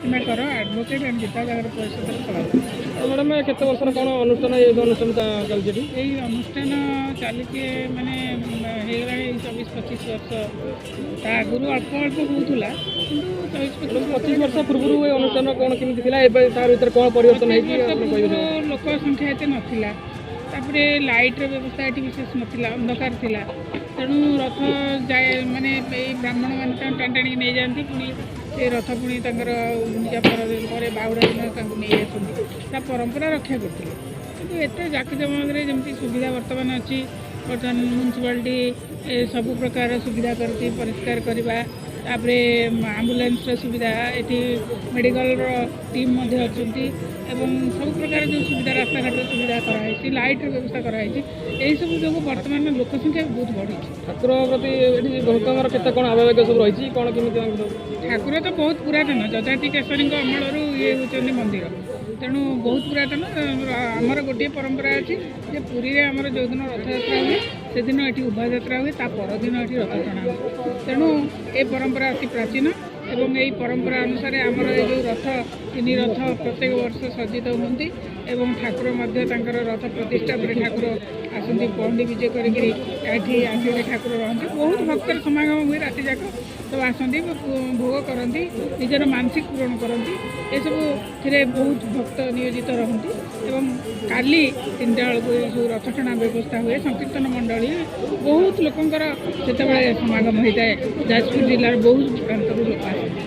ପ୍ରତିମା କର, advocate and Gita ଜାଗର ପରିଷଦର ସଭାପତି। ମ୍ୟାଡ଼ାମ୍, କେତେ ବର୍ଷର କ'ଣ ଅନୁଷ୍ଠାନ, ଏ ଅନୁଷ୍ଠାନ ଚାଲିଛି ଏଠି? ଏଇ ଅନୁଷ୍ଠାନ ଚାଲିଛି, ମାନେ ହେଇଗଲାଣି 24-25 ବର୍ଷ। ତା ଆଗରୁ ଅଳ୍ପ ଅଳ୍ପ ହେଉଥିଲା, କିନ୍ତୁ 24-25 25 ବର୍ଷ ପୂର୍ବରୁ ଏ ଅନୁଷ୍ଠାନ କ'ଣ କେମିତି ଥିଲା, ଏବେ ତାର ଭିତରେ କ'ଣ ପରିବର୍ତ୍ତନ ହେଇଛି? ବର୍ଷ ପୂର୍ବରୁ ଲୋକ ସଂଖ୍ୟା ଏତେ ନଥିଲା। ତାପରେ ଲାଇଟ୍ର ବ୍ୟବସ୍ଥା ଏଠି ବିଶେଷ ନଥିଲା, ଅନ୍ଧକାର ଥିଲା। ତେଣୁ ରଥ ଯାଏ, ମାନେ ଏଇ ବ୍ରାହ୍ମଣମାନେ ତାଙ୍କୁ ଟାଣି ଟାଣିକି ନେଇଯାଆନ୍ତି। ପୁଣି ସେ ରଥ ପୁଣି ତାଙ୍କର ଗୁଣ୍ଡିଚା ପରେ ବାହୁଡ଼ା ଦିନ ତାଙ୍କୁ ନେଇ ଆସନ୍ତି। ତା ପରମ୍ପରା ରକ୍ଷା କରୁଥିଲେ, କିନ୍ତୁ ଏତେ ଜାକଜମକରେ ଯେମିତି ସୁବିଧା ବର୍ତ୍ତମାନ ଅଛି। ବର୍ତ୍ତମାନ ମ୍ୟୁନିସିପାଲିଟି ସବୁ ପ୍ରକାର ସୁବିଧା କରିଛି, ପରିଷ୍କାର କରିବା, ତାପରେ ଆମ୍ବୁଲାନ୍ସର ସୁବିଧା, ଏଠି ମେଡ଼ିକାଲର ଟିମ୍ ମଧ୍ୟ ଅଛନ୍ତି ଏବଂ ସବୁ ପ୍ରକାର ଯେଉଁ ସୁବିଧା, ରାସ୍ତାଘାଟର ସୁବିଧା କରାହେଇଛି, ଲାଇଟ୍ର ବ୍ୟବସ୍ଥା କରାହେଇଛି। ଏହିସବୁ ଯୋଗୁଁ ବର୍ତ୍ତମାନ ଲୋକ ସଂଖ୍ୟା ବହୁତ ବଢ଼ିଛି। ଠାକୁର ପ୍ରତି ଏଠି ଭକ୍ତଙ୍କର କେତେ କ'ଣ ଆବେଗ ସବୁ ରହିଛି, କ'ଣ କେମିତି ତାଙ୍କ ସବୁ? ଠାକୁର ତ ବହୁତ ପୁରାତନ, ଯଯାତି କେଶରୀଙ୍କ ଅମଳରୁ ଇଏ ହେଉଛନ୍ତି ମନ୍ଦିର, ତେଣୁ ବହୁତ ପୁରାତନ। ଆମର ଗୋଟିଏ ପରମ୍ପରା ଅଛି ଯେ ପୁରୀରେ ଆମର ଯେଉଁଦିନ ରଥଯାତ୍ରା ହୁଏ, ସେଦିନ ଏଠି ଉଭାଯାତ୍ରା ହୁଏ, ତା ପରଦିନ ଏଠି ରଥ ଟଣା ହୁଏ। ତେଣୁ ଏ ପରମ୍ପରା ଅତି ପ୍ରାଚୀନ ଏବଂ ଏହି ପରମ୍ପରା ଅନୁସାରେ ଆମର ଏ ଯେଉଁ ରଥ, ତିନି ରଥ ପ୍ରତ୍ୟେକ ବର୍ଷ ସଜ୍ଜିତ ହୁଅନ୍ତି ଏବଂ ଠାକୁର ମଧ୍ୟ ତାଙ୍କର ରଥ ପ୍ରତିଷ୍ଠା ପରେ ଠାକୁର ଆସନ୍ତି, ପହଣ୍ଡି ବିଜେ କରିକିରି ଏଠି ଆସିକି ଠାକୁର ରହନ୍ତି। ବହୁତ ଭକ୍ତର ସମାଗମ ହୁଏ, ରାତି ଯାକ ସବୁ ଆସନ୍ତି, ଭୋଗ କରନ୍ତି, ନିଜର ମାନସିକ ପୂରଣ କରନ୍ତି। ଏସବୁଥିରେ ବହୁତ ଭକ୍ତ ନିୟୋଜିତ ରହନ୍ତି ଏବଂ କାଲି 3ଟା ବେଳକୁ ଏସବୁ ରଥ ଟଣା ବ୍ୟବସ୍ଥା ହୁଏ। ସଂକୀର୍ତ୍ତନ ମଣ୍ଡଳୀ, ବହୁତ ଲୋକଙ୍କର ସେତେବେଳେ ସମାଗମ ହୋଇଥାଏ। ଯାଜପୁର ଜିଲ୍ଲାର ବହୁତ ପ୍ରାନ୍ତରୁ ଲୋକ ଆସନ୍ତି।